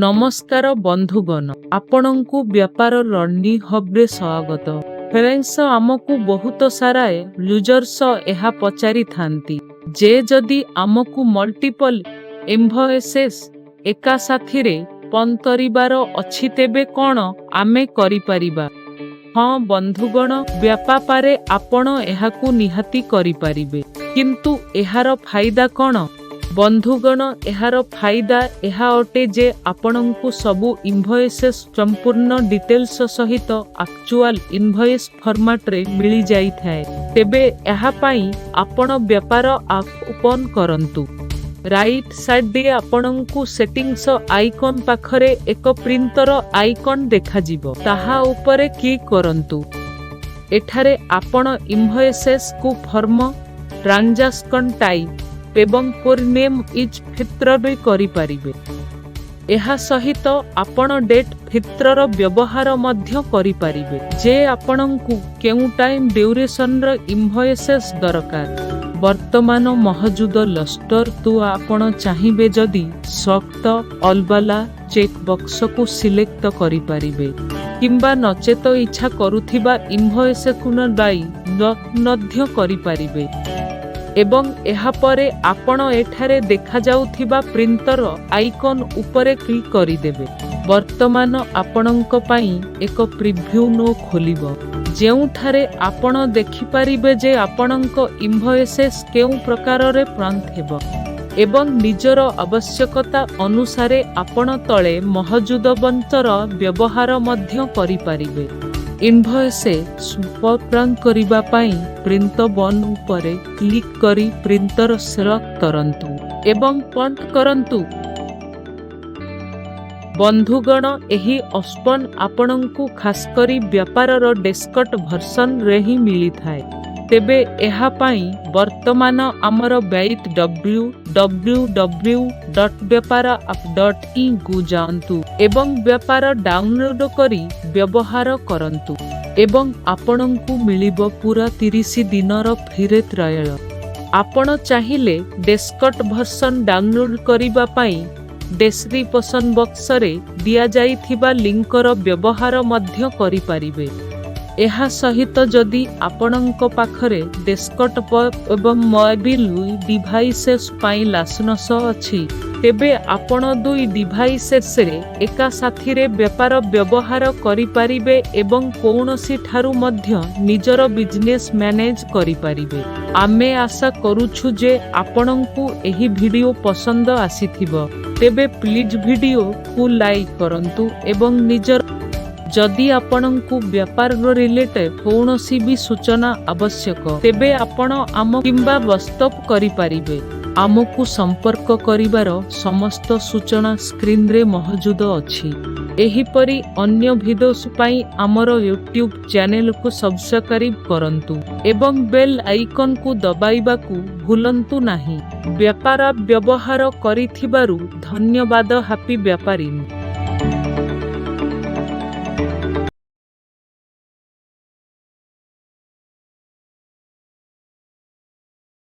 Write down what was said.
ନମସ୍କାର ବନ୍ଧୁଗଣ, ଆପଣଙ୍କୁ ବ୍ୟାପାର ଲର୍ଣ୍ଣିଂ ହବ୍ରେ ସ୍ୱାଗତ। ଫ୍ରେଣ୍ଡସ୍, ଆମକୁ ବହୁତ ସାରା ୟୁଜର୍ସ ଏହା ପଚାରିଥାନ୍ତି ଯେ ଯଦି ଆମକୁ ମଲ୍ଟିପଲ ଇନଭଏସେସ୍ ଏକା ସାଥିରେ ପ୍ରିଣ୍ଟ କରିବାର ଅଛି, ତେବେ କ'ଣ ଆମେ କରିପାରିବା? ହଁ ବନ୍ଧୁଗଣ, ବ୍ୟାପାରରେ ଆପଣ ଏହାକୁ ନିହାତି କରିପାରିବେ। କିନ୍ତୁ ଏହାର ଫାଇଦା କ'ଣ? ବନ୍ଧୁଗଣ, ଏହାର ଫାଇଦା ଏହା ଅଟେ ଯେ ଆପଣଙ୍କୁ ସବୁ ଇନଭଏସେସ୍ ସମ୍ପୂର୍ଣ୍ଣ ଡିଟେଲ୍ସ ସହିତ ଆକ୍ଚୁଆଲ ଇନଭଏସ୍ ଫର୍ମାଟରେ ମିଳିଯାଇଥାଏ। ତେବେ ଏହା ପାଇଁ ଆପଣ ବ୍ୟାପାର ଆପ୍ ଓପନ୍ କରନ୍ତୁ। ରାଇଟ୍ ସାଇଡ୍ରେ ଆପଣଙ୍କୁ ସେଟିଂସ ଆଇକନ୍ ପାଖରେ ଏକ ପ୍ରିଣ୍ଟର ଆଇକନ୍ ଦେଖାଯିବ। ତାହା ଉପରେ କ୍ଲିକ୍ କରନ୍ତୁ। ଏଠାରେ ଆପଣ ଇନଭଏସେସ୍ କୁ ଫର୍ମ, ଟ୍ରାଞ୍ଜାକ୍ସନ୍ ଟାଇପ୍ ଏବଂ ପେୟର ନେମ୍ is ଫିଲ୍ଟର କରିପାରିବେ। ଏହା ସହିତ ଆପଣ ଡେଟ୍ ଫିଲ୍ଟରର ବ୍ୟବହାର ମଧ୍ୟ କରିପାରିବେ ଯେ ଆପଣଙ୍କୁ କେଉଁ ଟାଇମ୍ ଡ୍ୟୁରେସନର ଇନଭଏସେସ୍ ଦରକାର। ବର୍ତ୍ତମାନ ମହଜୁଦ ଲଷ୍ଟର ତୁ ଆପଣ ଚାହିଁବେ ଯଦି ସଫ୍ଟ ଅଲ୍ ବାଲା ଚେକ୍ ବକ୍ସକୁ ସିଲେକ୍ଟ କରିପାରିବେ କିମ୍ବା ନଚେତ ଇଚ୍ଛା କରୁଥିବା ଇନଭଏସକୁ ବାଇ ମଧ୍ୟ କରିପାରିବେ ଏବଂ ଏହାପରେ ଆପଣ ଏଠାରେ ଦେଖାଯାଉଥିବା ପ୍ରିଣ୍ଟର ଆଇକନ୍ ଉପରେ କ୍ଲିକ୍ କରିଦେବେ। ବର୍ତ୍ତମାନ ଆପଣଙ୍କ ପାଇଁ ଏକ ପ୍ରିଭ୍ୟୁ ୱିଣ୍ଡୋ ଖୋଲିବ, ଯେଉଁଠାରେ ଆପଣ ଦେଖିପାରିବେ ଯେ ଆପଣଙ୍କ ଇନଭଏସେସ୍ କେଉଁ ପ୍ରକାରରେ ପ୍ରିଣ୍ଟ ହେବ ଏବଂ ନିଜର ଆବଶ୍ୟକତା ଅନୁସାରେ ଆପଣ ତଳେ ମହଜୁଦ ବଣ୍ଟର ବ୍ୟବହାର ମଧ୍ୟ କରିପାରିବେ। ଇନଭଏସେ ପ୍ରିଣ୍ଟ କରିବା ପାଇଁ ପ୍ରିଣ୍ଟ ବଟନ୍ ଉପରେ କ୍ଲିକ୍ କରି ପ୍ରିଣ୍ଟର ସିଲେକ୍ଟ କରନ୍ତୁ ଏବଂ ପ୍ରିଣ୍ଟ କରନ୍ତୁ। ବନ୍ଧୁଗଣ, ଏହି ଅପସନ୍ ଆପଣଙ୍କୁ ଖାସ୍ କରି ବ୍ୟାପାରର ଡେସ୍କଟପ୍ ଭର୍ସନରେ ହିଁ ମିଳିଥାଏ। ତେବେ ଏହା ପାଇଁ ବର୍ତ୍ତମାନ ଆମର ୱେବସାଇଟ୍ www.byaparaapp.in କୁ ଯାଆନ୍ତୁ ଏବଂ ବ୍ୟାପାର ଡାଉନଲୋଡ୍ କରି ବ୍ୟବହାର କରନ୍ତୁ ଏବଂ ଆପଣଙ୍କୁ ମିଳିବ ପୁରା 30 ଦିନର ଫ୍ରି ଟ୍ରାଏଲ୍। ଆପଣ ଚାହିଁଲେ ଡେସ୍କଟପ୍ ଭର୍ସନ୍ ଡାଉନଲୋଡ୍ କରିବା ପାଇଁ ଡେସ୍କ୍ରିପସନ୍ ବକ୍ସରେ ଦିଆଯାଇଥିବା ଲିଙ୍କର ବ୍ୟବହାର ମଧ୍ୟ କରିପାରିବେ। ଏହା ସହିତ ଯଦି ଆପଣଙ୍କ ପାଖରେ ଡେସ୍କଟପ୍ ଏବଂ ମୋବାଇଲ ଡିଭାଇସେସ୍ ପାଇଁ ଲାଇସେନ୍ସ ଅଛି, ତେବେ ଆପଣ ଦୁଇ ଡିଭାଇସେସରେ ଏକା ସାଥିରେ ବ୍ୟାପାର ବ୍ୟବହାର କରିପାରିବେ ଏବଂ କୌଣସି ଠାରୁ ମଧ୍ୟ ନିଜର ବିଜନେସ୍ ମ୍ୟାନେଜ୍ କରିପାରିବେ। ଆମେ ଆଶା କରୁଛୁ ଯେ ଆପଣଙ୍କୁ ଏହି ଭିଡ଼ିଓ ପସନ୍ଦ ଆସିଥିବ। ତେବେ ପ୍ଲିଜ୍ ଭିଡ଼ିଓକୁ ଲାଇକ୍ କରନ୍ତୁ ଏବଂ ନିଜର ଯଦି ଆପଣଙ୍କୁ ବ୍ୟାପାରର ରିଲେଟେଡ୍ କୌଣସି ବି ସୂଚନା ଆବଶ୍ୟକ, ତେବେ ଆପଣ ଆମ କିମ୍ବା ହ୍ୱାଟ୍ସଆପ୍ କରିପାରିବେ। ଆମକୁ ସମ୍ପର୍କ କରିବାର ସମସ୍ତ ସୂଚନା ସ୍କ୍ରିନରେ ମହଜୁଦ ଅଛି। ଏହିପରି ଅନ୍ୟ ଭିଡ଼ିଓସ୍ ପାଇଁ ଆମର ୟୁଟ୍ୟୁବ୍ ଚ୍ୟାନେଲକୁ ସବସ୍କ୍ରାଇବ୍ କରନ୍ତୁ ଏବଂ ବେଲ୍ ଆଇକନ୍କୁ ଦବାଇବାକୁ ଭୁଲନ୍ତୁ ନାହିଁ। ବ୍ୟାପାର ବ୍ୟବହାର କରିଥିବାରୁ ଧନ୍ୟବାଦ। ହାପି ବ୍ୟାପାରିଂ।